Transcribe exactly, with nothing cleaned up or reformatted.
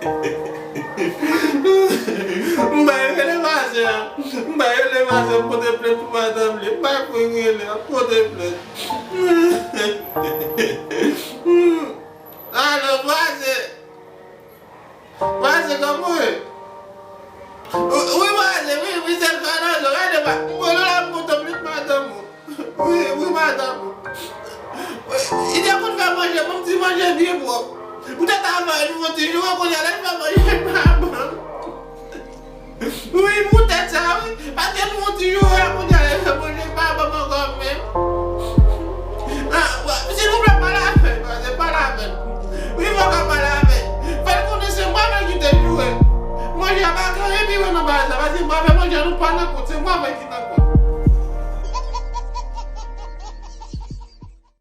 M bay rele vwazen an. M bay rele vwazen an, pote plent pou madanm li. M bay pou rele an, pote plent. Alo, vwazen. Vwazen, kòman w ye? Wi, vwazen, wi, wi, se Fernando. Gade, m rele la, m pote plent madanm ou. Wi, wi, madanm. Wi, li te konn fè manje, bon, ti manje byen pwòp. Poutèt avan, li fè yon ti joure, kounye a la, li fè manje pa ban m. Wi, poutèt sa, wi. Paske li fè yon ti joure, kounye a la, li fè manje pa ban m ankò menm. Ah, wè, silvouplè, pale avè l, pale avè l. Wi, fò w ka pale avè l. Fè l konnen se mwen avè l ki te joure. Manje a pa gen anyen pi bon nan bagay sa, paske mwen avè manje a nou pa nan kont, se mwen avè l ki